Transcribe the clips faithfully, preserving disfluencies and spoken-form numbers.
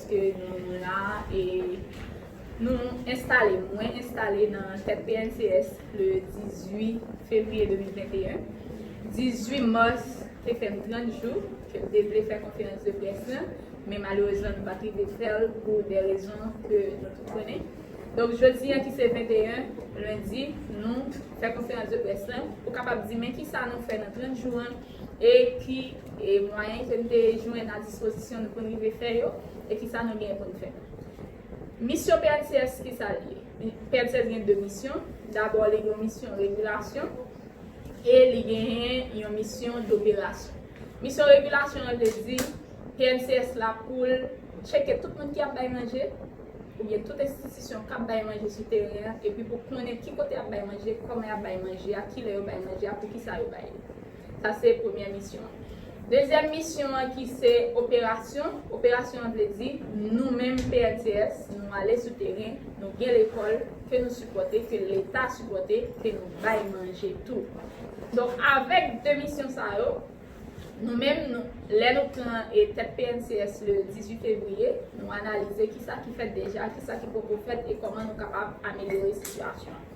Ke nou la e nou enstale, mwen enstale nan tèt P N C S le dizuit fevriye de mil venteyen. Dizuit mas te fè m trant jou ke m te vle fè konferans de près lan, men malerezman nou pa t rive fè l pou de rezon ke nou tout konnen. Donk jodi a ki se venteyen, lendi, nou fè konferans de près lan pou kapab di men kisa nou fè nan trant jou an e ki e mwayen ke n te jwenn a dispozisyon nou pou n rive fè yo e kisa nou genyen pou n fè. Misyon P N C S kisa l ye? P N C S gen de misyon. Dabò li gen yon misyon regilasyon e li genyen yon misyon doperasyon. Misyon regilasyon an vle di P N C S la pou l tcheke tout moun ki ap bay manje oubyen tout enstitisyon k ap bay manje sou teren an epi pou konnen ki kote y ap bay manje, kòman y ap bay manje a, kilè yo bay manje a, poukisa yo bay li. Sa se premyè misyon an. Dezyèm misyon an ki se operasyon. Operasyon an vle di nou menm P N C S, nou ale sou teren, nou gen lekòl ke nou sipòte, ke Leta sipòte, ke nou bay manje tou. Donk avèk de misyon sa yo, nou menm, nou, lè nou pran e tèt P N C S le dizuit fevriye, nou analize kisa ki fèt deja, kisa ki poko fèt e kòman nou kapab amelyore sitiyasyon an.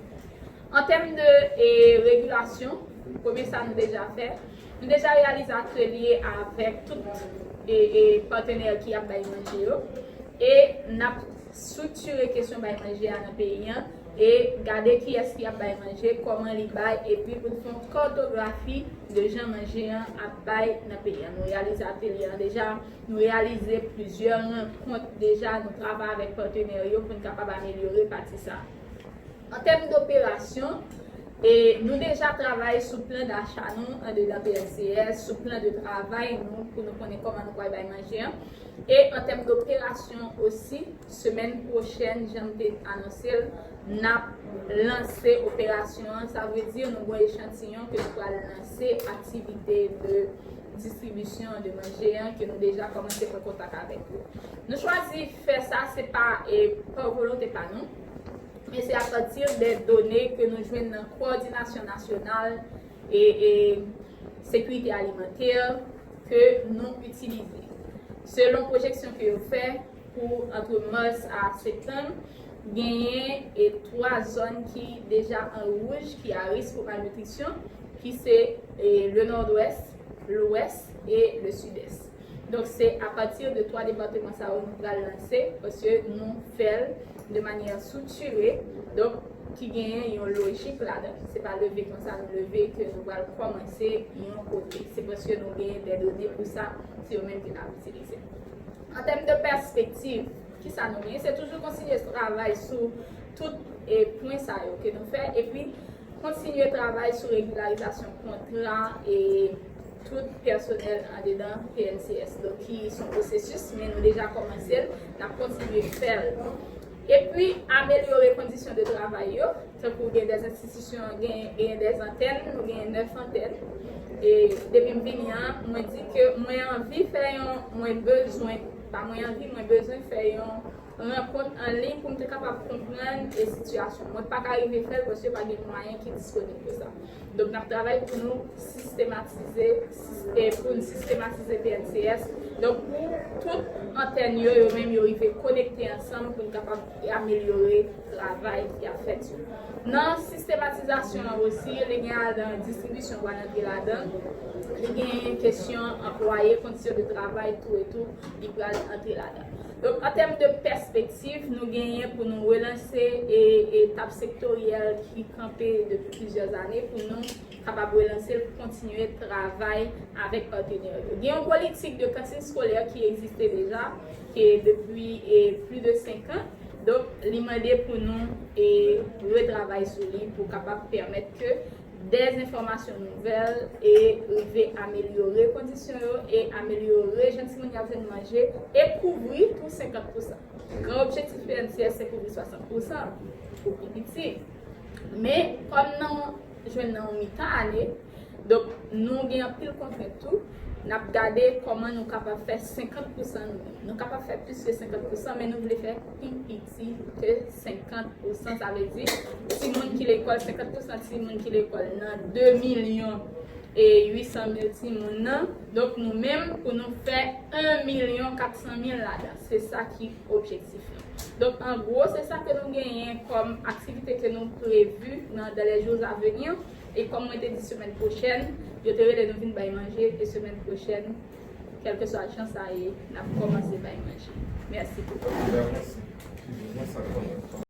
An tèm de e, regilasyon, premye sa nou deja fè, nou deja reyalize atelye avèk tout e, e, patnè ki ap bay manje yo e n ap estriktire kesyon bay manje a nan peyi an e gade kiyès ki ap bay manje, kòman li bay, epi pou n fè yon katografi de jan manje an ap bay nan peyi an. Nou reyalize atelye an deja, nou reyalize plizyè rankont deja, nou travay avèk patnè yo pou n kapab amelyore pati sa. An tèm doperasyon, e nou deja travay sou plan dacha nou andedan P N C S, sou plan de travay nou pou nou konnen kòman nou pral bay manje an. E an tèm doperasyon osi, semèn pwochèn, jan m te anonse l, n ap lanse operasyon an. Sa vle di nou gen echantiyon ke nou pral lanse aktivite de distribisyon de manje an ke nou deja kòmanse pran kontak avèk yo. Nou chwazi fè sa, se pa e, pa volonte pa nou, men se apati de done ke nou jwenn nan kowòdinasyon nasyonal e, e sekirite alimantè ke nou itilize. Selon pwojeksyon ke yo fè pou antre mas a septanm, genyen e twa zòn ki deja an wouj, ki a risk pou malnitrisyon, ki se e, le Nòdwès, Lwès e le Sidès. Donk se apati de twa depatman sa yo nou pral lanse, paske nou fè l de manyè estriktire, donk ki genyen yon lojik ladan. Se pa leve konsa nou leve ke nou pral kòmanse yon kote. Se paske nou genyen de done pou sa, se yo menm ke n ap itilize. An tèm de pèspektiv, kisa nou genyen? Se toujou kontinye travay sou tout e, pwen sa yo ke nou fè, epi kontinye travay sou regilarizasyon kontra e tout pèsonèl andedan P N C S. Donk ki se yon pwosesis, men nou deja kòmanse l, n ap kontinye fè l. Epi amelyore kondisyon de travay yo, tankou gen de enstitisyon, gen, gen de antèn, nou gen nèf antèn. E depi m vini an, mwen di ke mwen anvi fè yon, mwen bezwen, pa mwen anvi, mwen bezwen fè yon rankont an liy pou m te kapab konprann e sitiyasyon. Mwen pa ka rive fè l paske pa gen mwayen ki disponib pou sa. Donk n ap travay pou nou sistematize, sis- e pou n sistematize P N C S. Donk pou tout antèn yo, yo menm yo rive konekte ansanm pou n kapab amelyore travay ki ap fèt yo. Nan sistematizasyon an osi, li gen ladan distribisyon pral antre ladan, li gen kesyon anplwaye, kondisyon de travay, tou e tou, li pral antre ladan. Donk an tèm de pèspektiv, nou genyen pou nou relanse e etap sektoryèl ki kanpe depi plizyè ane pou nou kapab relanse l pou kontinye travay avèk patnè yo. Gen yon politik de kantin eskolè ki egziste deja, ke depi e plis de senk an. Donk li mande pou nou e retravay sou li pou kapab pèmèt ke de enfòmasyon nouvèl e rive amelyore kondisyon yo e amelyore jan timoun yo ap jwenn manje e kouvri tou senkant pousan. Gran objektif P N C S se kouvri swasant pousan pou pi piti. Men kòm nou jwenn nan yon mitan ane, donk nou gen anpil kontrent tou. N ap gade kòman nou kapab fè senkant pousan nou menm. Nou kapab fè plis ke senkant pousan, men nou vle fè pi piti ke senkant pousan. Sa vle di, timoun ki lekòl, senkant pousan timoun ki lekòl nan de milyon e uit san mil timoun nan. Donk nou menm pou nou fè en milyon kat san mil ladan. Se sa ki objektif nou. Donk an gwo se sa ke nou genyen kòm aktivite ke nou previ nan dans les jours à venir. E kòm mwen te di semèn pwochèn, yo te rele nou vin bay manje e semèn pwochèn, kèlkeswa jan sa ye, n ap kòmanse bay manje. Mèsi pou tout.